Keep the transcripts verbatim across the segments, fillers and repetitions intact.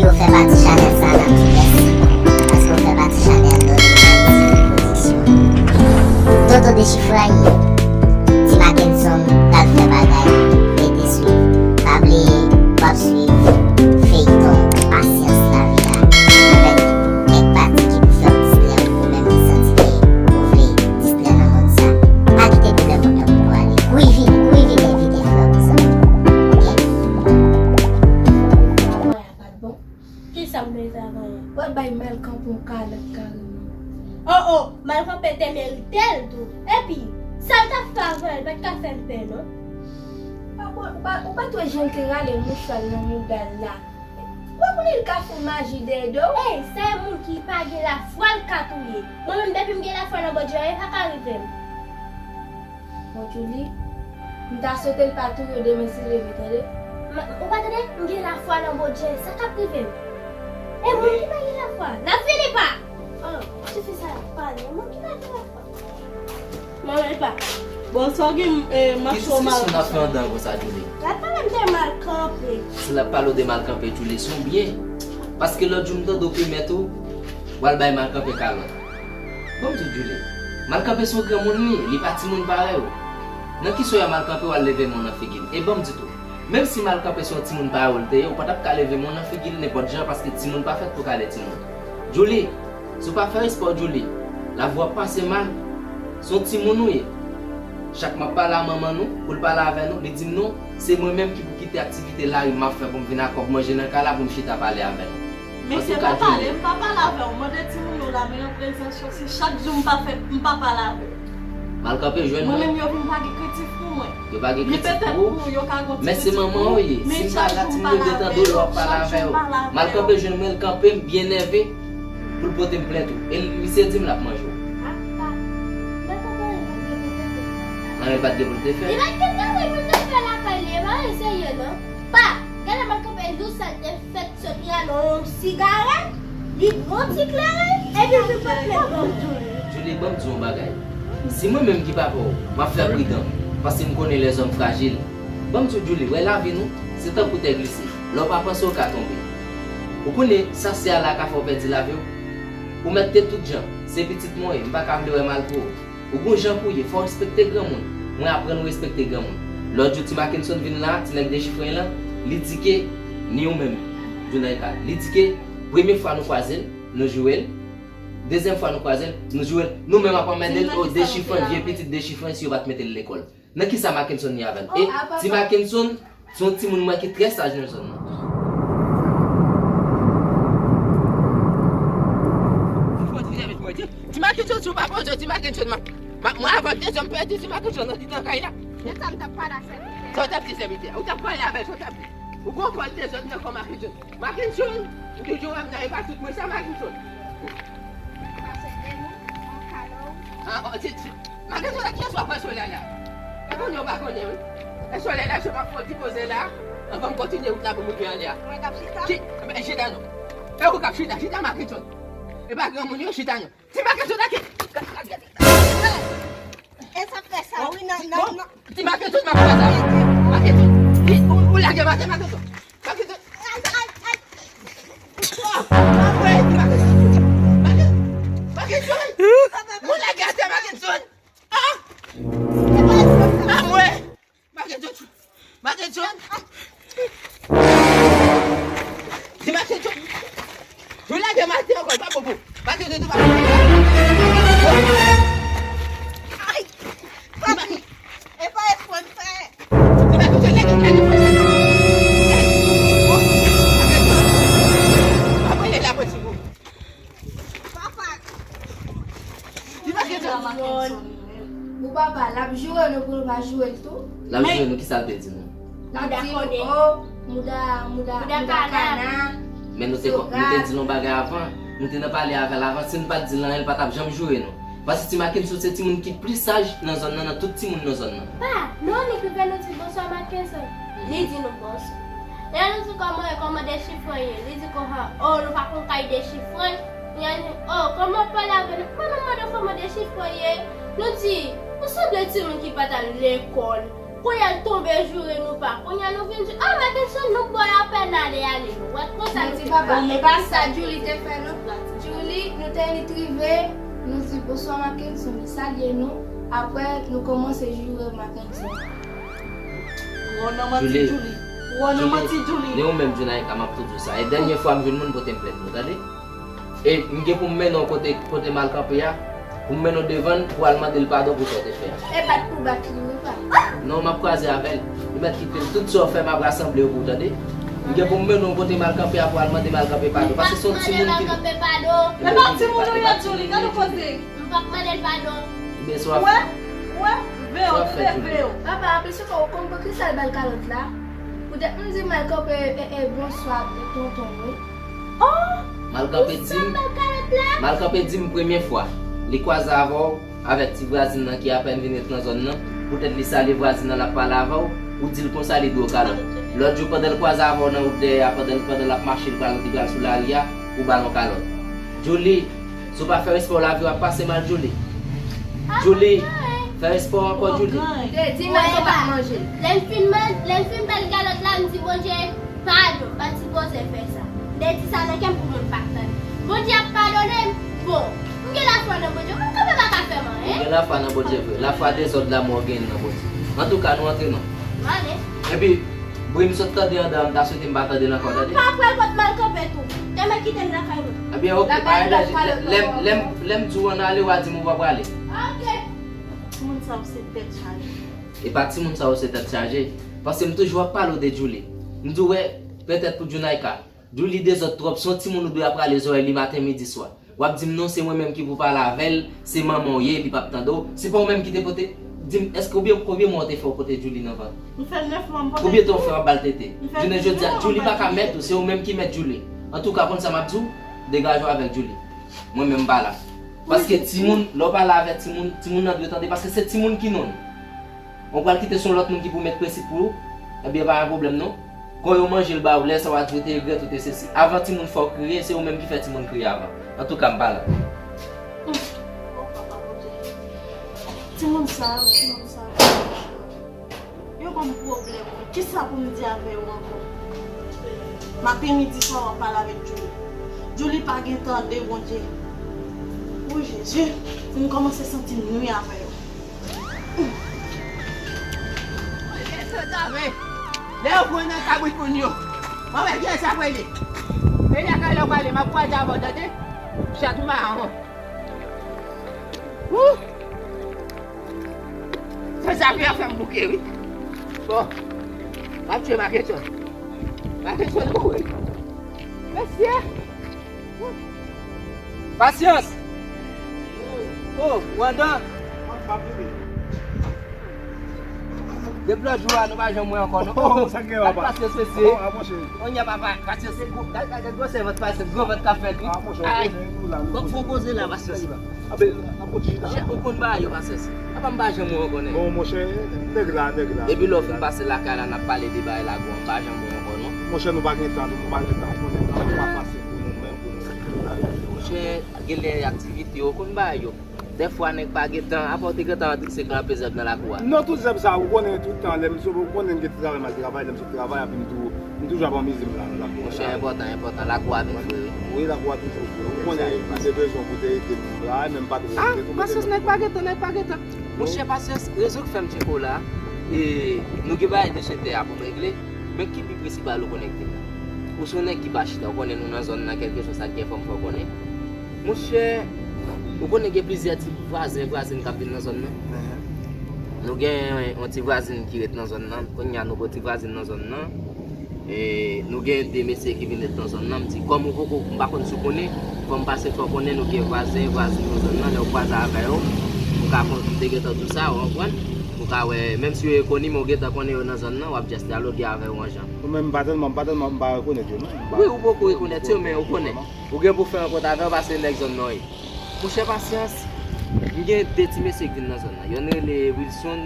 Si w fè pati chanèl sa, n ap di mèsi, paske w fè pati chanèl Dodonati Pwodiksyon. Toto Dechifrè, Ti Mackenson pral fè bagay, rete swiv. Pa bliye, w ap swiv feyton Pasyans Lavi a, avèk kèk pati ki pou fè w distrè ou menm ki santi ke ou vle distrè nan mond sa. Pa kite pwoblèm ou nan pou w ale. Kouri vini, kouri vini envite frè ou, zanmi w. Oke? Wè, a pa t bon. Kisa m bezwen avè l? Wè bay mal kanpe yon kalòt kareman. Oh, oh, mal kanpe te merite l tou. Epi, sa l t ap fè avè l pa t ka fè m pè, non. Papa, ou pa, ou pa t wè jan l te rale mouchwa l nan mouda l la? Ou pa konnen l ka fè maji dèyè do w? Ey, sa e moun ki pa gen lafwa l ka touye. Mwen menm, depi m gen lafwa nan Bondye, anyen pa ka rive m. Bon, Julie, m ta swete l pa touye w demen si l leve, tande? M, ou pa tande? M gen lafwa nan Bondye, sa k ap rive m? E moun ki pa gen lafwa, n ap fini pa. Oh, tifi sa ap pale, moun ki pa gen lafwa. Mwen menm pa. Bon, sa w gen, eh, mache w mal. Kisa w ap fè anndan konsa, Julie? L ap pale m de mal kanpe. Si l ap pale w de mal kanpe, Julie, se yon byen. Paske lòt jou m tande w ke mèt ou, w al bay mal kanpe kalòt. Ban m di w, Julie, mal kanpe se yon granmoun li ye, li pa timoun parèy ou. Nan ki sòy a mal kanpe w al leve men w nan figi l? E ban m di tou, menm si mal kanpe se yon timoun parèy ou l te ye, ou pa t ap ka leve men w nan figi l nenpòt jan, paske timoun pa fèt pou kale timoun. Julie, si w pa fè respè w, Julie, lavi w ap pase mal. Se yon timoun ou ye. Chak m ap pale a manman nou, pou l pale avè nou, li di m non, se mwen menm ki pou kite aktivite lari m ap fè pou m vin ak kòb manje nan kay la pou m chita pale avè nou. Men se pa pale, m pa pale avè w. Mande timoun yo la, men an prezans yo, si chak jou m pa fè, m pa pale avè w. Mal kanpe jwenn mwen. Mwen menm yo vin pa gen kredit pou mwen. Yo pa gen kredit pou ou. Men se manman w ye. Si m pa la, timoun yo te tande w lè w ap pale avè yo. Mal kanpe jwenn mwen, l kanpe m byen nève pou l pote m plent ou. E l, misye di m l ap manje w. Anyen l pa t gen pou l te fè. Li pa t gen travay pou l te fè lakay li, e pa yon serye non. Pa, gade mal kanpe jou sa l te fèt sot li ale yon sigarèt, li pran ti kleren, epi l vin pran plent ban m. Julie, ban m di w yon bagay. Si mwen menm ki papa w, m ap fè pridan, paske m konnen lèzòm frajil. Ban m di w, Julie, wè lavi nou, se tankou tè glise. Lè w pa panse w ka tonbe. Ou konnen sa se a la ka fè w pèdi lavi w? Ou mèt te tout jan, se pitit mwen w ye, m pa ka vle wè mal pou ou. Ou gon jan pou w ye, fò w respekte granmoun. Mwen aprann ou respekte granmoun. Lòt jou Ti Mackenson vin la, ti nèg Dechifrè lan, li di ke, ni ou menm, Jonayka, li di ke premye fwa nou kwaze l, nou joure l, dezyèm fwa nou kwaze l, nou joure l, nou menm ap anmède l, o Dechifrè, vye pitit Dechifrè si yo pa t mete l lekòl. Nan kisa Mackenson ye avè l? E Ti Mackenson, se yon timoun mwen ki trè saj nan zòn nan. Ti Mackenson, si w pa pran Ti Mackenson, ma, ma, mwen avan de zòn pèdi Ti Mackenson nan ti tan kay la. Se sa m t ap pale a sèvitè. Sa w t ap di sèvitè? Ou t ap pale avè l, sa w t ap di? Ou gon kòl de zòn nan kò Mackenson. Mackenson, m toujou wè m nan e pa tout mwen sa Mackenson. Ah, oh, ti, ti. Mackenson, kiyès w ap wè solèy la? E konnen w pa konnen, wi. E solèy la, se pa fò ti koze la. Anvan m kontinye wout la pou m rive anlè a. Mwen k ap chita? Ki, men chita non. E ou k ap chita, chita Mackenson. E pa granmoun yo chita non. Ti Mackenson la ki. E sa fè sa, wi, nan, nan, nan. Ti Mackenson, m ap fè sa. Mackenson, ou, ou lage m atè, Mackenson. Mackenson. Ay, ay, ay. Ah, ah, wè, Mackenson. Mackenson. Mackenson. Ou lage atè, Mackenson. Ah. Ah, wè. Mackenson. Mackenson. Di Mackenson. Ou lage m atè ankò, pa bon pou. Mackenson, pa bon. Ay. Papi. E pa espwa m fè. Di Mackenson, lage m atè. Apre lè la, apre si ou. Papa. Ou papa, l ap joure nou pou nou pa joure l tou. L ap joure nou, kisa l te di nou? L ap di nou, oh, mouda, mouda, mouda kana. Men nou te, nou te di l yon bagay avan. Nou te nan pale avè l avan. Si nou pa t di l anyen, l pa t ap janm joure nou. Paske Ti Mackenson se timoun ki plis saj nan zòn nan, nan tout timoun nan zòn nan. Pa, nou annik rive nou di bonswa Mackenson. Li di nou bonswa. Lè nou di kòman e, kòman Dechifrè ye, li di konsa, oh, nou pa konn kay Dechifrè. Li di, oh, kòman pale avè nou? Mwen, nou mande kòman Dechifrè ye. Nou di, ou sanble timoun ki pa t al lekòl. Kounye a l tonbe joure nou pa. Kounye a nou vin di, oh, Mackenson, nou ba w apèn ale, ale. Nou wè konsa. Di papa, e pa sa Julie te fè non. Julie, nou te rit rive, nou di bonswa Mackenson, li salye nou. Apre, nou kòmanse joure Mackenson. Ou nan manti Julie. Ou nan manti Julie. Ni ou menm Junaïka, m ap toujou sa. E dènye fwa m jwenn moun pote m plent nou, tande? E m gen pou m mennen w kote, kote m al kanpe a, pou m mennen w devan l, pou w al mande l padon pou sa w te fè a. E bat pou bat li, wi, pa. Non, m ap kwaze avè l. Li mèt kite l. Tout sa w fè, m ap rasanble yo pou w tande. M gen pou m mennen w kote m al kanpe a, pou w al mande m al kanpe padon. Paske se yon timoun ki. E pa timoun ou ye, Julie, gade koze. M p ap mande l padon. Ebyen, sa w ap fè. Ou wè? Ou wè? Veye w, tande, veye w. Papa, anplis ou konn poukisa l ba l kalòt la? Poutèt m di m al kanpe, e, e, bonswa, tonton, wi. Oh! M al kanpe di m, m al kanpe di m premye fwa. Li kwaze avè w, avèk ti vwazin nan ki apèn vin ret nan zòn nan. Poutèt li salye vwazin nan, l ap pale avè w, ou di l konsa li dwe w kalòt. Lòt jou, pandan l kwaze avè w nan wout dèyè a, pandan, pandan l ap mache, li pral, li pral sou lari a, ou ba l yon kalòt. Julie, si w pa fè respè w, lavi w ap pase mal, Julie. Julie, fè respè w ankò, Julie. Te di m al kanpe, manje. Lè m fin man-, lè m fin ba l kalòt la, m di Bondye, padon, m pa t sipoze fè sa. M te di sa nan kè m pou moun pa t tande. Bondye ap padone m. Bon, m gen lafwa nan Bondye. Moun kanpe pa ka fè m anyen. Ou gen lafwa nan Bondye vre. Lafwa dezòd la, men w gen nan Bondye. Antouka, nou antre non. M ale. Epi, bri m sot tande anndan an, m ta swete m pa tande l ankò, tande. M pa pral kot m al kanpe tou. Te mèt kite m lakay mwen. Ebyen, oke, pa gen danje. Lè, lè m, lè m di w ann ale, w a di m ou pa prale. Oke. Timoun sa yo se tèt chaje. E pa timoun sa yo se tèt chaje. Paske m toujou ap pale w de Julie. M di w, wè, petèt pou Junaïka. Julie dezòd twòp, se yon timoun ou dwe ap rale zòrèy li maten, midi, swa. W ap di m non, se mwen menm ki pou pale avè l, se manman w ye, li p ap tande w. Se pa ou menm ki te pote, di m, èske konbyen, konbyen mwa w te fè w pote Julie nan vant? M fè nèf mwa m pote. Konbyen tan w fè w ap ba l tete? Jounen jodi a, Julie pa ka mèt ou, se ou menm ki mèt Julie. Antouka, konn sa m ap di w? Degaje w avèk Julie. Mwen menm m pa la. Paske timoun, lè w pale avèk timoun, timoun nan dwe tande, paske se timoun ki nonm. Ou pral kite se yon lòt moun ki pou met prensip pou ou, ebyen pa gen pwoblèm non. Kon yo manje l ba ou, lè sa w a di ou te regrèt ou te sesi. Avan timoun fè w kriye, se ou menm ki fè timoun kriye avan. Antouka, m pa la. Timoun sa yo, timoun sa yo. Yo ban m pwoblèm wi. Kisa pou m di avè yo ankò? Maten, midi, swa w ap pale avèk Julie. Julie pa gen tande Bondye. O Jezi, m kòmanse santi m nwi avè yo. Lè yo pran nan kabrit moun yo. Mwen wè gen sa prele. Deja kay lè w prale, m ap kwaze avè w tande. Chat ou maron. Wouh! Sa sa fè a fè m bouke wi. Bon. M ap tchwe Makenson. Makenson mouri. Mesye! Pasyans! Oh, Wanda! Depi lòt jou a, nou pa janm wè ankò, non? Oh, sa gen, papa? Pasyans, mesye. Oh, ah, monchè. Kounye a, papa, pasyans, se gwo, gade, gade gwosè vant pasyans, gwo vant k ap fèt, wi. Ah, monchè, ay, fò koze la, pasyans. Abe, n ap kontinye la. Ou konn bagay yo, pasyans. Apa m pa janm wè w ankò, nèg? Bon, monchè, nèg la, nèg la. Depi lè w fin pase lakay la, n ap pale de bagay la, gwo, m pa janm wè w ankò, non. Monchè, nou pa gen tan, nou pa gen tan, ou konnen tan pa fasil pou nou menm, pou nou. Monchè, genlè aktivite yo, ou konn bagay yo. Dèfwa nèg pa gen tan, apa w te gentan antre se kanpe zèb nan lakou a? Non, tout zèb sa, ou konnen tout tan, lè m sou, ou konnen m gen ti travay, m al travay, lè m sot travay, epi m tou, m toujou ap anmize m la, nan lakou a. Monchè, enpòtan, enpòtan, lakou a vin fre, wi. Wi, lakou a toujou fre. Ou konnen, m te bezwen pou te ede m la, men m pa t. Ah, pasyans, nèg pa gen tan, nèg pa gen tan. Monchè, pasyans, rezon k fè m tcheke w la, e, nou gen bagay de se tè a pou m regle, men ki bi prensipal ou konekte m la? Ou se yon nèg ki pa chita, ou konnen nou nan zòn nan, kèlkeswa sa k gen, fò m fè w konnen. Monchè, ou konnen gen plizyè ti vwazen, vwazin k ap vin nan zòn nan? Nou gen yon ti vwazin ki ret nan zòn nan, kounye a nou gen yon ti vwazin nan zòn nan. E, nou gen de mesye ki vin ret nan zòn nan, m di, kòm ou poko, m pa konn si w konnen, fò m pase fè w konnen, nou gen vwazen, vwazin nan zòn nan, lè w kwaze avè yo, ou ka konn, m te gentan di w sa, ou konprann? Ou ka wè, menm si yo enkonni, men ou gentan konnen yo nan zòn nan, w ap just dyaloge avè yo yon jan. Ou menm, m pa tèlman, m pa tèlman, m pa rekonèt yo, non. M pa. Wi, ou poko rekonèt yo, men ou konnen. Ou gen pou fè rankont avè yo, paske nèg zòn nan yo ye. Monchè, pasyans, m gen de ti mesye ki vin nan zòn nan. Yonn rele Wilson,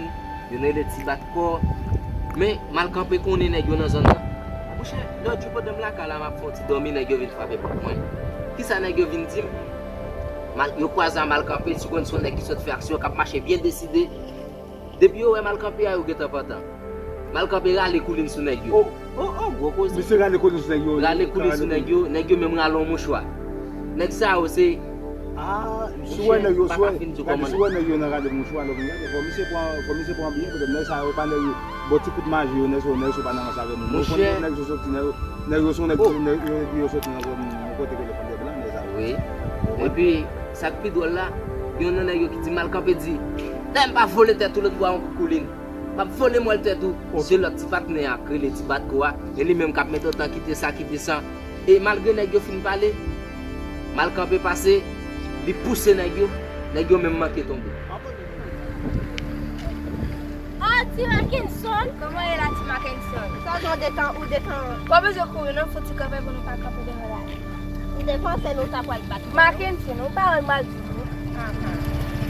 yonn rele Ti Batkò. Men, m al kanpe konnen nèg yo nan zòn nan. Monchè, lòt jou pandan m lakay la, m ap fè yon ti dòmi, nèg yo vin frape pòt mwen. Kisa nèg yo vin di m? Mal, yo kwaze a m al kanpe, si w konn se yon nèg ki sot fè aksyon, k ap mache byen deside. Depi yo wè m al kanpe a, yo gentan pantan. M al kanpe rale koulin sou nèg yo. Oh. Oh, oh, gwo koze. Misye rale koulin sou nèg yo. Rale koulin sou nèg yo, nèg yo menm rale yon mouchwa. Nèg sa yo se... Ah, si w wè nèg yo, si w wè, gade, si w wè nèg yo nan rale mouchwa, lè w vin gade, fò misye pran, fò misye pran byen, poutèt nèg sa yo pa nèg yo. Bon, ti kout maji yo, nèg sa yo, nèg sa yo pa nan rans avè nou. Nou konn nèg yo sot ti, nèg yo, nèg yo se yon nèg, nèg yo, yo sot ti nan zòn, yon kote ke lè fè nèg la, nèg sa yo. Wi. Epi, sa k pi dwòl la, gen youn nan nèg yo ki di m al kanpe di, "Lè m pa vole tèt ou lòt bò a yon kout koulin. M ap vole mòl tèt ou." Se lòt ti patnè a k rele ti bat ko a, e li menm k ap mete tan kite sa, kite sa. E malgre nèg yo fin pale, m al kanpe pase, li pouse nèg yo, nèg yo menm manke tonbe. Ah, ti Mackenson! Kòman w ye la, ti Mackenson? Sa w gen, w detan, ou detan? Ou pa bezwen kouri non, fouti kanpe pou nou pa kanpe devan la. Ou te panse nou ta pral bat nou? Mackenson, ou pa wè m al di nou? Aha.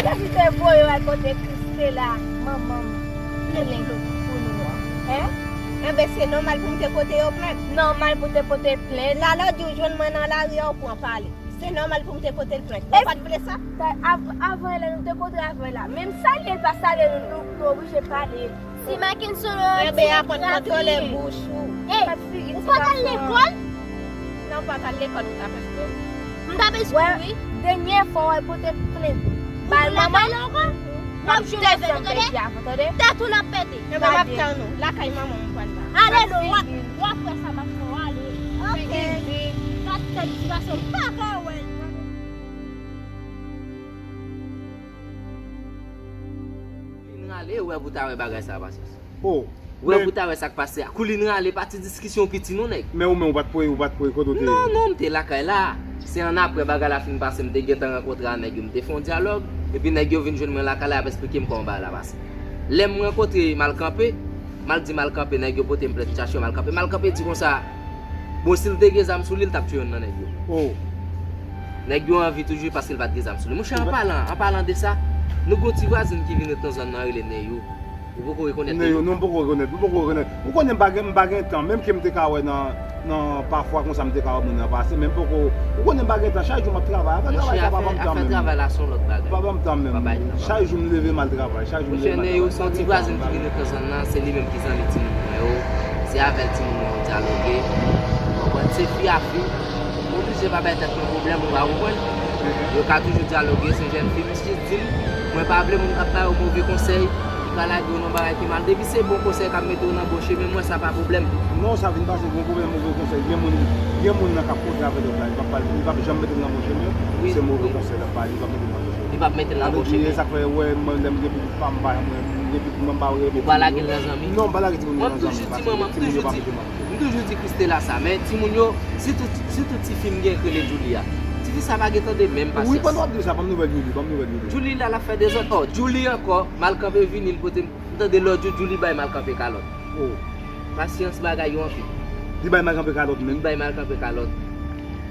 Jezi te voye w al kote Kristela, manman m, plennplèn pou nou an. Hein? Enben, se nòmal pou m te pote yo plent. Nòmal pou te pote plent. La, lòt jou, w jwenn mwen nan lari a, w pran pale. Se nòmal pou m te pote l plent. Ou pa t vle sa? Avan lè nou te kontre avè l la. Menm salye l pa salye nou, nou, nou oblije pale. Si Mackenson, enben, aprann kontwole bouch ou. Ey, ou pa t al lekòl? Non, m pa t al lekòl, m t ap espere. M t ap espere. Dènyè fwa w al pote plent bay manman, w ap jwenn avè nou, tande? Tèt ou n ap pete. Enben, m ap tann ou. Lakay manman m pral la. Ale non, w ap, w ap wè sa m ap fè w, ale. Ok. Gad tèt ti gason, m pa ka wè l. Koulin rale, wè pou ta wè bagay sa, Pasyans. Oh. Wè pou ta wè sa k pase a. Koulin rale, pa ti diskisyon piti non, nèg. Men ou menm, ou pa t pre, ou pa t pre, kote w te ye? Non, non, m te lakay la. Se annapre bagay la fin pase, m te gentan rankontre a nèg yo, m te fè yon dyalòg, epi nèg yo vin jwenn mwen lakay la, y ap esplike m kòman bagay la pase. Lè m rankontre Malkanpe, m al di Malkanpe, nèg yo pote m plent, m chache Malkanpe. Malkanpe di konsa, bon, si l te gen zam sou li, l t ap tiye youn nan nèg yo. Oh. Nèg yo anvi toujou paske l pa t gen zam sou li. Monchè, an palan, an palan de sa, nou gon ti vwazen ki vin ret nan zòn nan, rele Neyou. Ou poko rekonèt Neyou? Non, m poko rekonèt, m poko rekonèt. Ou konnen m pa gen, m pa gen tan, menm ke m te ka wè nan, nan pafwa konsa m te ka wè moun nan pase, men m poko, ou konnen m pa gen tan, chak jou m ap travay, afè travay sa pa ban m tan menm. Afè travay la se yon lòt bagay. Pa ban m tan menm. Chak jou m leve m al travay, chak jou m leve m al travay. Monchè, Neyou se yon ti vwazen ki vin ret nan zòn nan, se li menm ki zanmi timoun mwen yo, se avè l timoun mwen yo dyaloge. Ou konprann? Se fi a fi, m oblije pa bay tèt mwen pwoblèm, ou pa konprann? Yo ka toujou dyaloge, se jèn fi, m jis di l, mwen pa vle moun k ap ba yo move konsèy, ki ka lage w nan bagay ki mal. Depi se bon konsèy k ap mete w nan bon chemen, mwen sa pa pwoblèm. Non, sa vin pase, gon pwoblèm move konsèy. Gen moun, gen moun nan k ap kontre avè lòt la, li p ap pale, li p ap janm mete l nan bon chemen, se move konsèy l ap ba li, li p ap mete l nan bon chemen. Li p ap mete l nan bon chemen. Sa k fè, wè, mwen, lè m gen pitit pa m, m pa, mwen, m gen pitit mwen, m pa rele pitit moun yo. Ou pa lage l nan zanmi? Non, m pa lage timoun yo nan zanmi. Mwen toujou di manman, m toujou di, m toujou di Christela sa, men timoun yo, sitou, sitou tifi m gen k rele Julie a. Tifi sa pa gen tande menm Pasyans. Wi, pandan w ap di sa, ban m nouvèl Julie, ban m nouvèl Julie. Julie la, l ap fè dezòd. Oh, Julie ankò, Malkanpe vini, l pote m, m tande lòt jou, Julie bay Malkanpe kalòt. Oh. Pasyans, bagay yo anpil. Li bay Malkanpe kalòt menm? Li bay Malkanpe kalòt.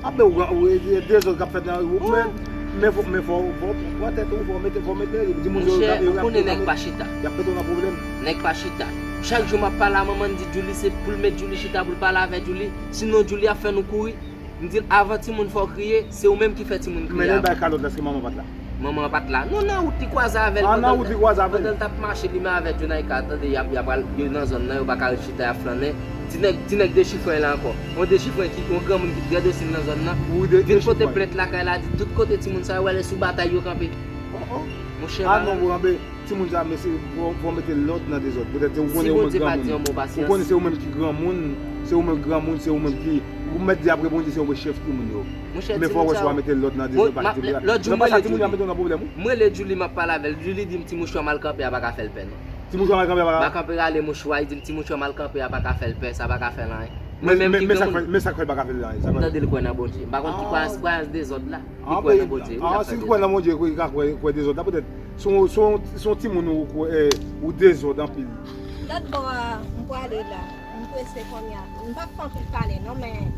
Apre ou, ou, e, e, dezòd k ap fèt nan lari, men, men fò, men fò, fò, fò pran tèt ou, fò mete, fò mete, timoun yo, monchè, ou konnen nèg pa chita. Y ap mete w nan pwoblèm. Nèg pa chita. Chak jou m ap pale a manman, m di Julie se pou l met Julie chita, pou l pale avè Julie. Sinon, Julie ap fè nou kouri. M di l, avan timoun fè w kriye, se ou menm ki fè timoun kriye avan. Men lè l bay kalòt la, èske manman pa t la? Manman an pa t la. Non, nan wout li kwaze avè l. Ah, nan wout li kwaze avè l. Pandan l t ap mache, li menm avèk Jonaika, tande, y ap, y ap al, yo nan zòn nan, yo pa ka ret chita, y ap flannen. Ti nèg, ti nèg dechifrè la ankò. Yon dechifrè ki, yon granmoun ki trè dosil nan zòn nan. Wi, de, dechifrè. Vin pote plent lakay la, di tout kote timoun sa yo, wè lè sou batay yo kanpe. Oh, oh. Monchè, ah, non, bon, anben, timoun sa, mesye, fò, fò mete lòd nan dezòd. Poutèt se ou konnen ou menm granmoun. Ou konnen se ou menm ki granmoun, se ou menm granmoun, se ou menm ki, ou mèt di apre Bondye, se ou menm chèf timoun yo. Men fò wè si w a mete lòd nan dezòd, pa kite pou la. Lòt jou, m rele Julie. M rele Julie, m ap pale avè l. Julie di m ti mouchwa Malkanpe a pa ka fè l pè, non. Ti mouchwa Malkanpe a pa ka. Malkanpe rale mouchwa, li di m ti mouchwa Malkanpe a pa ka fè l pè, sa pa ka fè l anyen. Mwen menm ki granmoun. Men sa k fè l pa ka fè l anyen? M tande l kwè nan Bondye. M pa konn ki kwayans, kwayans dezòd la. Li kwè nan Bondye, wi, l ap fè dezòd. Ah, si l kwè nan Bondye, wi, li ka kwè, kwè dezòd la, poutèt se yon, se yon, se yon timoun ou, ou, eh, ou dezòd anpil. Lòt bò a, m prale la. M prese kounye a. M p ap fè anpil pale, non, men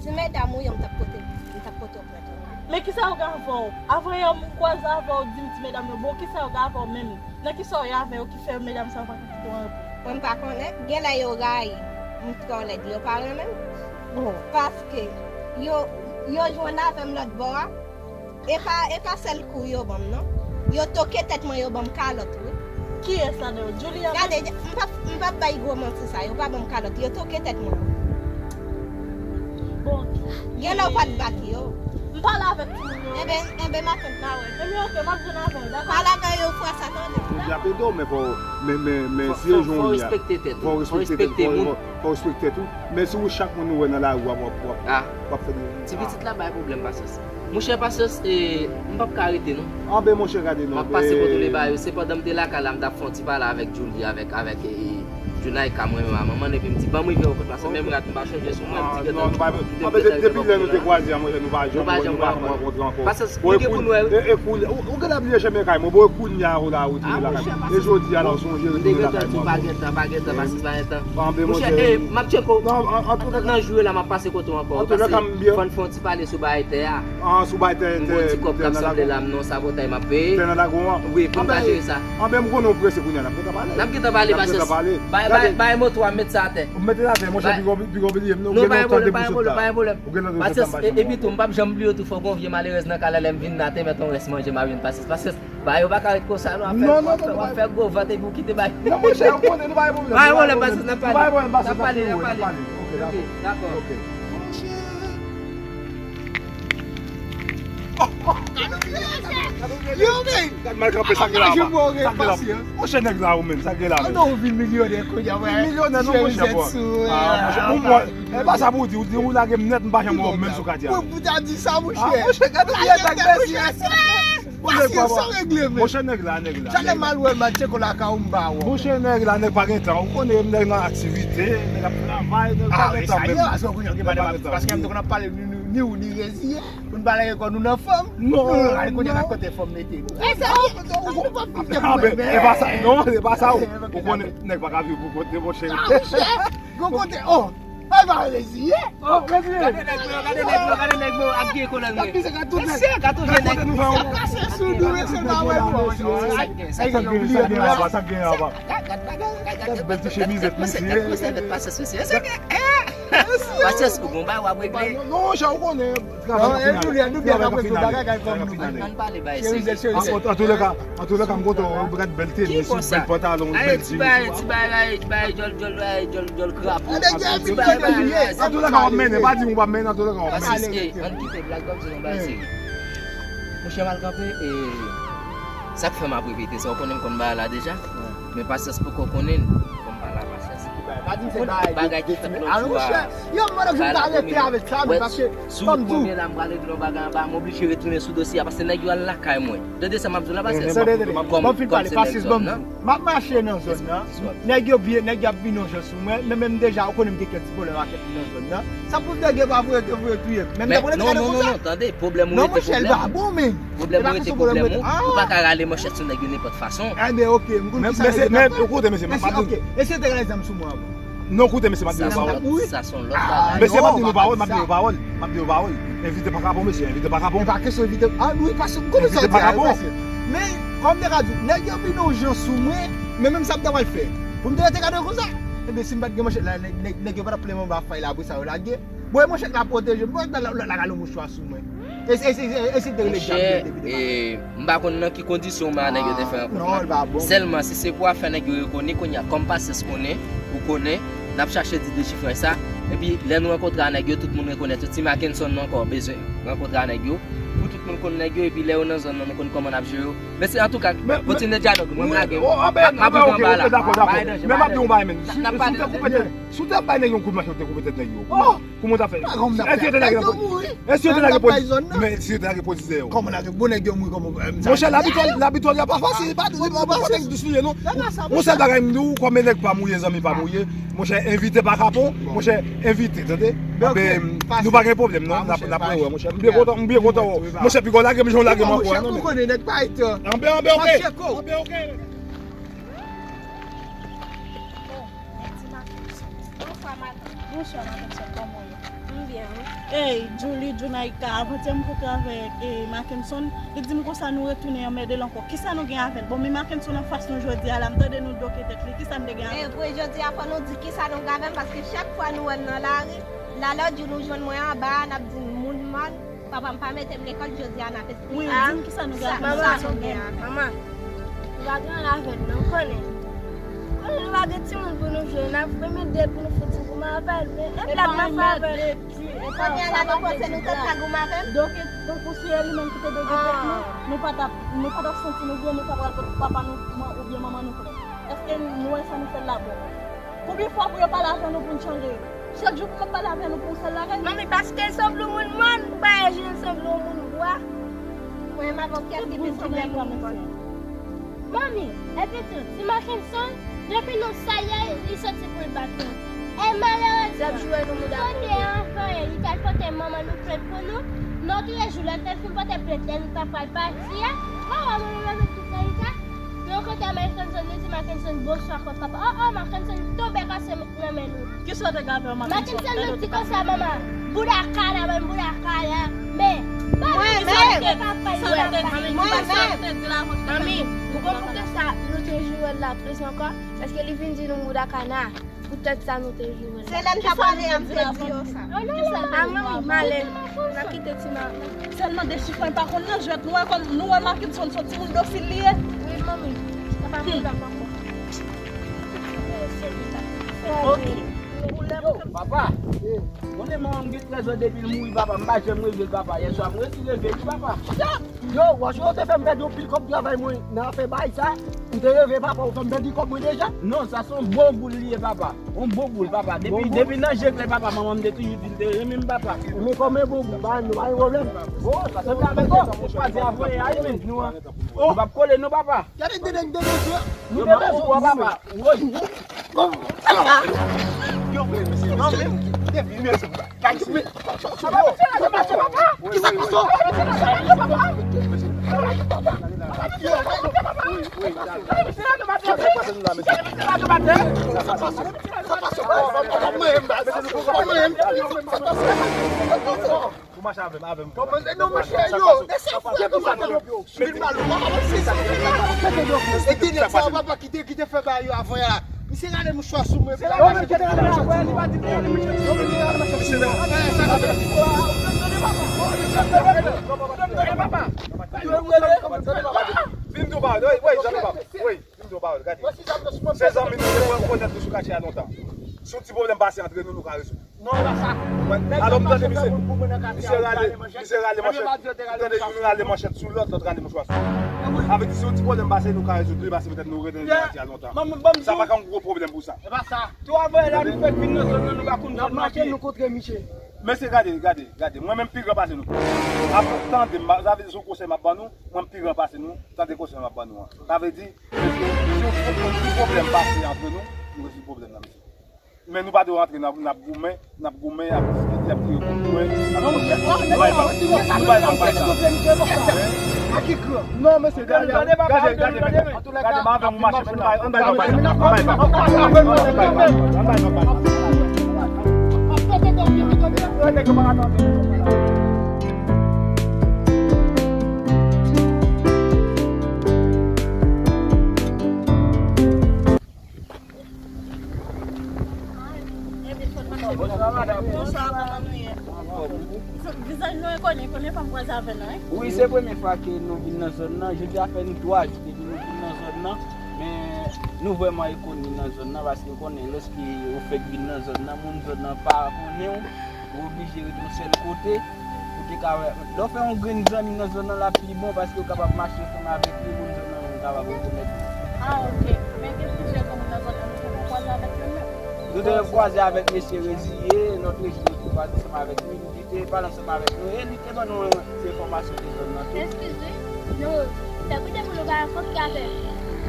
ti medam ou yo, m t ap pote, m t ap pote w plent. Men kisa yo gen avè w? Avanyè m kwaze avè w, di m ti medam yo, bon, kisa yo gen avè w menm? Nan kisa w ye avè yo ki fè medam sa yo pa ka kite w anrepo? Mwen m pa konnen, genlè yo rayi m twò lèd, yo pa renmen m. Oh. Paske yo, yo jwenn avè m lòt bò a, e pa, e pa sèl kou yo ban m, non. Yo toke tèt mwen, yo ban m kalòt, wi. Kiyès ladan yo? Julia menm? Gade, m p ap, m p ap bay gwo manti sa. Yo pa ban m kalòt. Yo toke tèt mwen. Bon, gen lè w pa t bat yo. M pale avèk timoun yo. Enben, enben, matant m a wè. Enben, oke, m ap jwenn avè w, dakò? Pale avè yo fwa sa, tande. Yo ap ede w, men fò, men, men, men si yo jwenn w, fò w respekte tèt ou. Fò w respekte tèt ou. Fò w respekte tèt ou. Men si w chak moun ou wè nan lari, w ap, w ap, w ap, w ap fè de. Ti pitit la bay pwoblèm, Pasyans. Monchè, Pasyans, e, m p ap ka rete, non. Anben, monchè, gade non. M ap pase kontwole ba yo. Se pandan m te lakay la, m t ap fè yon ti pale avèk Julie, avèk, avèk, e, Junaïka, mwen menm a manman, epi m di, ban m rive yon kote, paske menm rad m pa chanje sou mwen, m di, gentan, m di, gentan, depi lè nou te kwaze a, monchè, nou pa janm wè, nou pa janm rankontre ankò. Pasyans, nou gen pou nou wè, wi. E, e kounye, ou, ou gentan bliye chemen kay mwen, bon, e kounye a, ou la, ou tounen lakay mwen. E jodi a la, ou sonje retounen lakay mwen ankò. M te gentan di w pa gentan, pa gentan, Pasyans, pa gentan. Anben, monchè, e, m ap tcheke w. Non, an, an tou ka, nan jou yo la, m ap pase kote w ankò, paske fò n fè yon ti pale sou bagay tè a. Ah, sou bay tè, tè, tè nan lagon. Tè nan lagon an. Wi, pou n ka jere sa. Anben, m konnen w prese kounye a, n ap gentan pale. N ap gentan pale, Pasyans. Bay, bay, bay moto a, m met sa atè. Ou mete l atè, monchè, piga w, piga w bliye m, non, ou gen lontan depi sou ta. Pa gen pwoblèm, pa gen pwoblèm. Ou gen lontan depi sou ta. Pasyans, e, epi tou, m p ap janm bliye w tou, fòk yon vye malerèz nan kay la, lè m vin nan atè, mete yon rès manje, m ap jwenn Pasyans. Pasyans, bagay yo pa ka ret konsa, non, w ap fè, w ap fè gwo vant epi w kite bagay. Non, monchè, ou konnen, nou pa gen pwoblèm. Pa gen pwoblèm, Pasyans, n ap pale. N ap pale, n ap pale. Ok, dakò. Ok. Yo, men! Gad mal kanpe, sa k gen la anba. Sa k gen la anba. Monchè, nèg la, ou menm, sa k gen la menm. An, non, ou vin milyonè kounye a, wè. Milyonè, non, monchè, bò. Ah, monchè, ou mwen, e pa sa pou w di, ou di, ou lage m nèt, m pa janm wè w menm sou katye a. Pou, pou ta di sa, monchè. Ah, monchè, gade, gade, gade, gade. Monchè, nèg la, nèg la. Chak lè m al wè l, m al tcheke w lakay ou, m pa wè w. Monchè, nèg la, nèg pa gen tan. Ou konnen nèg nan aktivite, nèg ap travay, nèg pa gen tan menm. Paske m te konn ap pale ni, ni, ni ou ni reziye. Pou n pa lage kò nou nan fanm. Non, nou al kounye a nan kote fanm mete nou. E sa, ou pa fin fè pwoblèm, men. E pa sa, non, e pa sa, ou konnen nèg pa ka viv pou kont li, monchè. Ah, monchè, gon kote, oh, ay, pa reziye. Oh, gade nèg mwen, gade nèg mwen, gade nèg mwen, ap gen kolè mwen. Gade misye ka tout nèg. Misye ka tout nèg. Misye kase sou nou, mesye, pa wè non. Sa gen, sa gen, sa gen anba, sa gen anba. Gad, gad, gad, gad, gad, gad bèl ti chemizèt misye. Gad, gad, gad, gad, gad, gad, gad, gad, gad, gad, gad, gad, gad, gad, Pasyans, ou gon bagay w ap regle. Non, non, jan ou konnen, travay ap fini ale. Travay ap fini ale. Ann pale bay serye. An, an, antoulèka, antoulèka, m kontan w gad bèl tenis, bèl pantalon, bèl jeans. Ti bagay, ti bagay, ti bagay, djòl, djòl, bagay, djòl, djòl krapo. Antoulèka, w ap mennen, pa di m w p ap mennen, antoulèka, w ap mennen. Pasyans, e, ann kite blag, ban m di w yon bagay serye. Monchè, m al kanpe, e, sa k fè m ap repete sa, ou konnen m konn bagay la deja. Men Pasyans poko konnen l. Fò m pale a Pasyans. Pa di m se bagay ki fèt lòt jou a. Yo, mwen, m pa rete avèk sa, men paske, kòm di w, premye la, m pral regle yon bagay anba, m oblije retounen sou dosye a, paske nèg yo al lakay mwen. Tande sa m ap di w la, Pasyans. Tande, tande. Ban m fin pale, Pasyans, ban m di w. M ap mache nan zòn nan. Nèg yo byen, nèg yo ap vin yon jan sou mwen, men menm deja, ou konnen m gen kèk ti pwoblèm ak kèk moun nan zòn nan. Sa pou nèg yo pa voye, te voye touye m. Men m te konnen te ka konsa. Non, non, non, non, tande, pwoblèm ou rete pwoblèm ou. Pwoblèm ou rete pwoblèm ou. Ou pa ka rale manchèt sou nèg yo nenpòt fason. Enben, oke, m konn kisa nèg yo t ap fè. Men, men, men, koute, mesye, m ap di w. E si yo te rale zam sou mwen avan? Non, koute, mesye, m ap di w yon pawòl. Sa se yon lòt bagay. Mesye, m ap di w yon pawòl, m ap di w yon pawòl. M ap di w yon pawòl. Envite pa kapon, mesye, envite pa kapon. E pa kesyon envite. Ah, wi, paske, kòman sa di a, mesye? Men, kòm te ka di w, nèg yo vin yon jan sou mwen, men menm sa m ta pral fè. Pou m te rete gade yo konsa. Enben, si m pa t gen manchèt la, nèg, nèg, nèg yo pa t ap plen m anba fay la, apre sa yo lage. Bon, e manchèt la pwoteje m, bon, lòt la, lòt la ka lòt mouchwa sou mwen. E, e, e, e, e si te rele djab depi depi. Monchè, e, m pa konn nan ki kondisyon m a nèg yo te fè rankont lan. Sèlman, si se pou afè nèg yo rekonèt kounye a, kòm Pasyans konnen, ou konnen, n ap chache di dechifraj sa. Epi, lè nou rankontre a nèg yo, tout moun rekonèt yo. Ti Mackenson nou ankò bezwen rankontre a nèg yo. Pou tout moun konn nèg yo, epi lè yo nan zòn nan, nou konn kòman n ap jere yo. Men se antouka, kontinye dyalòg, mwen m lage. M ap rive anba la. Dakò, dakò. Men m ap di w yon bagay, menn. Si w te koupe tèt, si w te bay nèg yon kout manchèt, ou te koupe tèt nèg yo. Kòman w ta fè? E si yo te lage nan poz-, e si yo te lage poz-, men si yo te lage pozitè yo. Kòman lage? Bon, nèg yo mouri kòman? Monchè, labitwal, labitwal la pa fasil, pa, pa, pa, pa nèg dous nou ye, non. Yon sèl bagay m di w, kòm e nèg pa mouye, zanmi pa mouye. Monchè, envite pa kapon. Monchè, envite, tande? Anben, nou pa gen pwoblèm, non. N ap, n ap wè, monchè. M byen kontan, m byen kontan wè w. Monchè, piga w lage m jan w lage m ankò a, non, men. Anben, anben, oke. Anben, oke. Bonswa, matant. Bonswa, matant, kòman w ye? M byen, wi. Ey, Julie, Junaïka, avantyè m kontre avèk, e, Mackenson. Li di m konsa nou retounen anmède l ankò. Kisa nou gen avè l? Bon, men Mackenson anfas nou jodi a la, m tande nou doke tèt li. Kisa n te gen avè l? E vre, jodi a fò nou di kisa nou gen avè l, paske chak fwa nou wè l nan lari, la lòt jou nou jwenn mwen anba a, n ap di n moun mòn. Papa m pa mete m lekòl, jodi a n ap esplike. Wi, di m kisa nou gen avè l, sa nou gen avè l. Manman, Nou pa gen anyen avè l non, konnen. Konnen nou pa gen timoun pou nou jwe, n ap renmen dèt pou nou fout ti goumen avè l, men e blag n ap fè avè l. Kounye a la nou panse nou tèt ka goumen avè l? Donk, donk ou si e li menm ki te dege tèt nou, nou pa t ap, nou pa t ap santi nou byen, nou ta pral pot papa nou man- oubyen manman nou plent. Èske nou wè sa nou fè l la bon? Konbyen fwa pou yo pale avè nou pou n chanje? Chak jou pou yo pale avè nou pou yon sèl bagay? Manmi, paske l sanble yon moun mòn, ou pa wè jan l sanble yon moun bwa. Mwen menm avè w, kiyès ki pi sanble yon moun mòn? Manmi, epi tou, ti Mackenson, depi nou sa ye, li soti pou l bat nou. E malerezman, kote anvan yè, li t al pote manman nou plent pou nou, nan tou lè jou, lè l te fin pote plent, lè nou ta pral pati a, ou wè manman m avèk tout Erika, nou rankontre a Mackenson, nou di Mackenson, bonswa kòk papa. Oh, oh, Mackenson tonbe kase nan men nou. Kisa w te ka fè, manmi? Mackenson nou di konsa, manman, bouda kala, men bouda kala, men, mwen menm, mwen menm, mwen menm. Manmi, ou konn poukisa nou te joure l la plis ankò? Paske li vin di nou bouda kana. Poutèt sa nou te joure l. Se lè n t ap ale a m te di yo sa. A manmi, malè. N ap kite ti manmi. Sèlman de chifon pa konn nan jwèt nou wè kòm nou wè Mackenson se yon timoun dosil li ye. Wi, manmi. Sa pa pwoblèm ankò. Ok. Yo, papa. Konnen manman m gen trèz an depi l mouri, papa. M pa janm reve l, papa. Yèswa, m resi reve li, papa. Yo, wòch yo te fè m pèdi yon pil kòb travay mwen nan afè bay sa. Ou te reve papa, ou fè m pèdi kòb mwen deja? Non, sa se yon bon boul li ye, papa. Yon bon boul, papa. Depi, depi nan je klè, papa, manman m te toujou di l te renmen m, papa. Men kòm yon bon boul, pa, nou pa gen pwoblèm. Bon, sa se travay sa, mon chè. Ou pa di avoye a, wi, men nou an. Nou p ap kole, non, papa. Gade de nèg de bezwen. Nou de bezwen, papa. Woy. Yo, men, mesye, non, men, depi, mesye, Pou mache avè m, avè m. Non, monchè, yo, lèse fouye pou madanm yo. Vin mal ou pa avanse sa. E ti nèg sa, papa, ki te, ki te fè bagay yo avan ya. Misye rale mouchwa sou mwen. Se la mwen ki te rale mouchwa sou mwen. Li pa di pou rale mouchwa sou mwen. Misye rale mouchwa sou mwen. Papa. Vin tou ba, wi, wi, jan papa. Wi, vin tou ba, gade. Se zanmi nou, nou konèt nou sou katye a lontan. Si yon ti pwoblèm pase antre nou, nou ka rezoud. Non, e pa sa. Alò, m tande misye. Misye rale, misye rale manchèt. M tande youn rale manchèt sou lòt, lòt rale mouchwa sou. Avèk si yon ti pwoblèm pase, nou ka rezoud li, paske petèt nou rete nan katye a lontan. Sa pa ka yon gwo pwoblèm pou sa. E pa sa. Tou avè la, nou fèk vin nan zòn nan, nou pa konn zòn nan byen. Nou kontre misye. Mesye, gade, gade, gade. Mwen menm pi gran pase nou. Ap tande m, sa vle di se yon konsèy m ap ban nou, mwen pi gran pase nou, tande konsèy m ap ban nou an. Sa vle di, mesye, si yon pwoblèm pase antre nou, nou rezoud pwoblèm nan, mesye. Men nou pa dwe rantre nan, n ap goumen, n ap goumen, ap diskite, ap tire kout pwen, ap... Non, mesye, gade, gade, gade, gade, gade, m avè w, mache, ann bay, ann bay, ann bay, ann bay, ann bay, ann bay, ann bay, ann bay, ann bay, ann bay. Bonswa, madanm. Bonswa, kòman nou ye? Vizaj nou enkoni, premye fwa m kwaze avè nou, wi. Wi, se premye fwa ke nou vin nan zòn nan. Jodi a fè nou twa jou depi nou vin nan zòn nan. Men nou vrèman enkoni nan zòn nan, paske w konnen, lòske ou fèk vin nan zòn nan, moun zòn nan pa konnen w. Ou oblije ret yon sèl kote, ou te ka wè. Lè w fè yon grenn zanmi nan zòn nan, l ap pi bon, paske w kapab mache ansanm avèk li, moun zòn nan menm kapab rekonèt li. Ah, ok. Men gen plizyè granmoun nan zòn nan, nou te konn kwaze avèk yo menm. Nou te kwaze avèk mesye Reziye, lòt rejim nou te kwaze ansanm avèk li, li te pale ansanm avèk nou, e li te ban nou ti enfòmasyon de zòn nan tou. Eskize, nou fè koute pou nou ka rankontre avè l.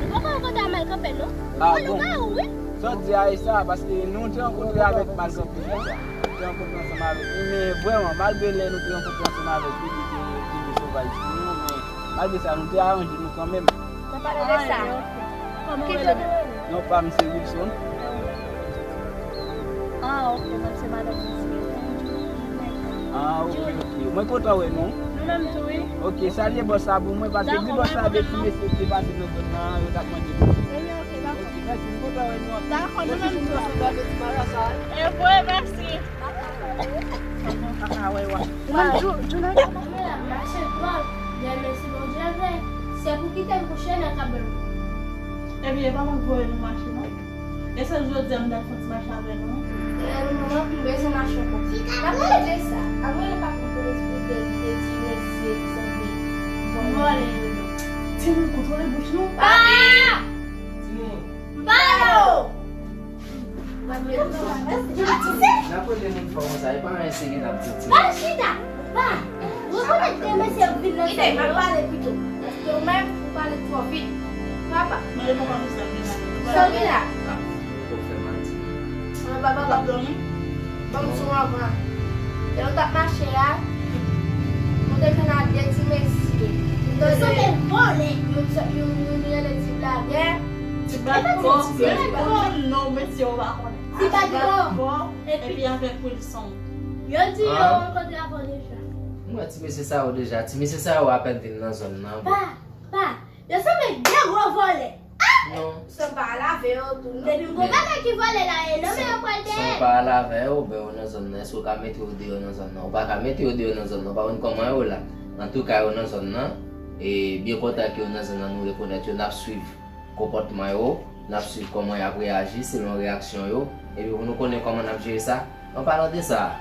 Nou poko rankontre a Malkanpè, non? Ah, bon. Wi. Sa w di a e sa, paske nou te rankontre avèk Malkanpè, wi. Nou te rankontre ansanm avèk li, men vrèman, malgre lè nou te rankontre ansanm avèk li, li te vin sovaj sou nou, men malgre sa, nou te aranje nou kanmenm. Nan pale de sa, ki jan nou rele? Non pa m se Wilson. Ah, ok, mwen se madanm misye. Ah, ok, ok. Mwen kontan wè nou. Nou menm tou, wi. Ok, salye bòs la pou mwen, paske di bòs la de ti mesye ki te pase nan zòn nan, yo t ap mande nou. Ebyen, ok, dakò. Ok, mèsi, m kontan wè nou anpil. Dakò, nou menm tou. E vre, mèsi. Ou menm, Jou-, Jounay? Mache twòp, men mèsi Bondye vre. Se pou kite m kouche nan kab. Epi e pa mwen k voye nou mache non. E sèl jodi a m t ap fè yon ti mache avè nou. E nou manman pou m bezwen mache ankò. N ap pale de sa. Ann rele papa m pou l esplike l de ti mesye ki sanble vòlè. Timoun, kontwole bouch nou. Papa! Timoun. M pa la o! N ap rele moun fò konsa, e pa anyen serye n ap di, timoun. Pa chita! Pa! Rekonèt de mesye ap vin nan sèl mwen, pale pito. Paske ou menm, ou pale twò vit. Papa. Mande papa pou sa, vin la. Sa w gen la? Ah, ou fè mati. Mwen papa p ap dòmi. Ban m sou anvan. Lè nou t ap mache a, nou te jwenn ak de ti mesye. Yo sanble vòlè. Youn, youn, youn rele Ti Blagè. Ti Blagè. Ti Blagè. Ti Blagè. Non, mesye, ou pa konnen. Ti Blagè. Epi avèk Wilson. Yo di yo rankontre avan deja. M wè ti mesye sa yo deja. Ti mesye sa yo apèn vin nan zòn nan. Pa, pa. Yo sanble de gwo vòlè. Non. San pa al avè yo tou, non. Depi m gon bagay ki vòlè la, e nan men yo pral dèyè. San pa al avè yo, ben yo nan zòn nan. Èske w ka mete yo deyò nan zòn nan? Ou pa ka mete yo deyò nan zòn nan. Ou pa konn kòman yo la. Antouka, yo nan zòn nan. E byen kontan ke yo nan zòn nan, nou rekonèt yo, n ap swiv konpòtman yo, n ap swiv kòman y ap reyaji selon reyaksyon yo, epi pou nou konnen kòman n ap jere sa. An palan de sa,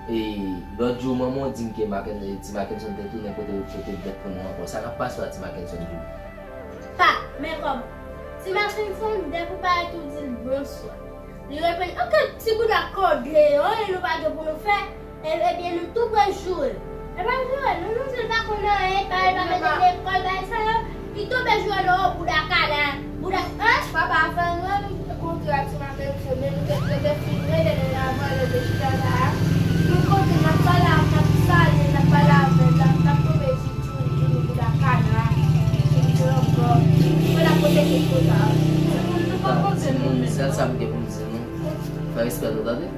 e, lòt jou, manman w di m ke Maken-, ti Mackenson te tounen pote, pote bèt pou nou ankò. Sa k ap pase w a ti Mackenson toujou? Pa, men kòman? Ti Mackenson, depi w parèt ou di l bonswa. Li reponn, "Ok, ti bouda kò deyò, e nou pa gen pou nou fè." E, ebyen, nou tou pral joure. E pa joure, nou, nou di l pa konn anyen, pa, li pa mete lekòl, bagay sa yo. Li tonbe joure nan yon bouda kana, bouda, an? Papa, avan nou rankontre ak ti Mackenson, men nou te, nou te fin rele l avan lè te chita la a. Nou kote, n ap pale, n ap salye, n ap pale avè l, n ap, n ap tonbe sou Djoulie, Djoulie bouda kana, Djoulie se yon bò. Mwen la pote kèk kota. Nou pa poze nou menm. Sèl sa m gen pou m di nou, fè respè nou, tande?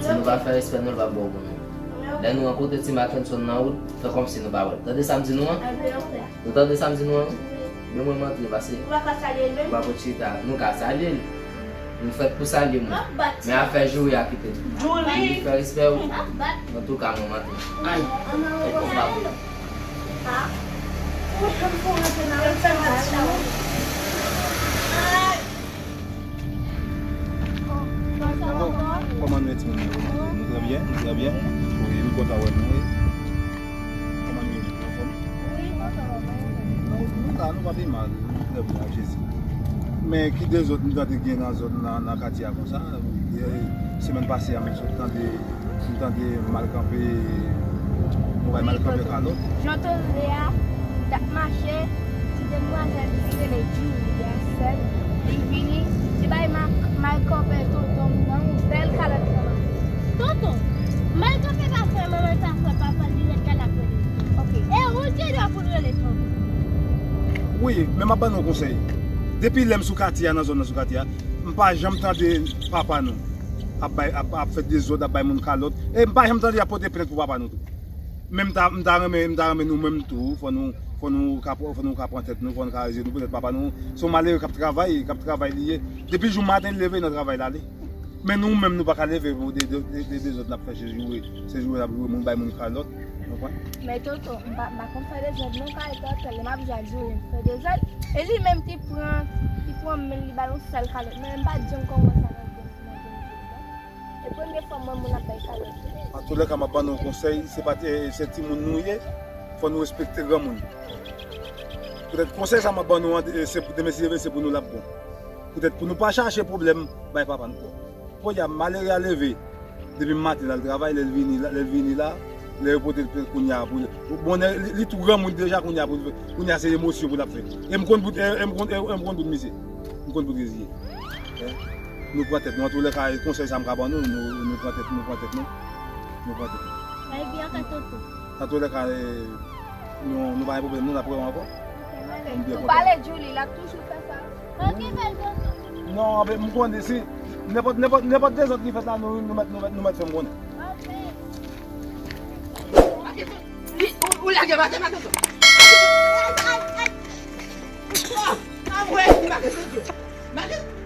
Si nou pa fè respè nou, l p ap ba w bon non. Lè nou rankontre ti Mackenson nan wout, fè kòmsi nou pa wè l. Tande sa m di nou an? Nou tande sa m di nou an? Men mwen m antre, pase. Ou pa ka salye l menm? Ou pa pot chita. Nou ka salye l. Nou fèt pou salye moun. Men afè joure a kite nou. Djoulie! Fè respè w. Antouka, mwen m antre. Ay! Ay, konpa. Kòman nou ye, timoun mwen? Nou trè byen, nou trè byen. Wi, nou kontan wè nou, wi. Kòman nou ye? Nou anfòm? Wi, kontan wè nou. Nou, nou la, nou pa pi mal. Nou trè byen ak Jezi. Men ki dezòd nou tande gen nan zòn nan, nan katye a konsa? E, semèn pase a, m sot tande M tande m al kanpe, nou bay m al kanpe kalòt. Jan w tande a, m t ap mache, ti demwazèl ki rele Djoulie a, sè l, li vini, li bay m, m al kanpe tonton m nan yon bèl kalòt manman. Tonton, m al kanpe pa frè manman l, pa frè papa l, li ret la l ap rele. Ok. E ou l gen dwa pou l rele tonton. Wi, men m ap ban nou yon konsèy. Depi lè m sou katye a, nan zòn nan sou katye a, m pa janm tande papa nou ap bay, ap, ap fè dezòd, ap bay moun kalòt. E m pa janm tande y ap pote plent pou papa nou tou. Men m ta, m ta renmen, m ta renmen nou menm tou, fò nou, fò nou ka, fò nou ka pran tèt nou, fò nou ka reze nou, poutèt papa nou, se yon malere k ap travay, k ap travay li ye. Depi jou maten li leve, nan travay l ale. Men nou menm, nou pa ka leve pou de, de, de, de dezòd n ap fè, se joure, se joure n ap joure, moun bay moun kalòt, w konprann? Men tonton, m pa, m pa konn fè dezòd non, kay tonton, lè m ap jwe ak Djoulie, m fè dezòd. E li menm ki pran, ki pran men l, li ba l yon sèl kalòt. Men m pa t janm kòmanse avèk E premye fwa m wè moun ap bay kalòt. Antoulèka, m ap ban nou yon konsèy, se pa, e, se timoun nou ye, fò nou respekte granmoun. Poutèt konsèy sa m ap ban nou an, e, se pou demen si Dye vle, se pou nou l ap bon. Poutèt pou nou pa chache pwoblèm bay papa nou. Kounye a, malere a leve, depi maten l al travay, lè l vini la, lè l vini la, lè yo pote l kounya pou, pou bonè, li, li tou granmoun deja kounya pou, kounya se emosyon pou l ap fè. E m konn bout, e, e m konn, e, e m konn bout misye. M konn bout rezye. E, nou pran tèt nou. Antoulèka, konsèy sa m ka ban nou, nou, nou pran tèt, nou pran tèt nou. Nou pran tèt nou. Bay byen ankò tonton. Antoulèka, e, nou, nou pa gen pwoblèm, nou, n ap wè w ankò. Ok, m ale. M byen kontan. Ou pale Djoulie, l ap toujou fè sa. Ok, bèl tonton. Non, anben, m konnen si nenpòt, nenpòt, nenpòt dezòd ki fèt la, nou, nou mèt, nou mèt, nou mèt fè m konnen. Ok. Ou, ou lage maten, maten. Oh, anmwey, maten, maten.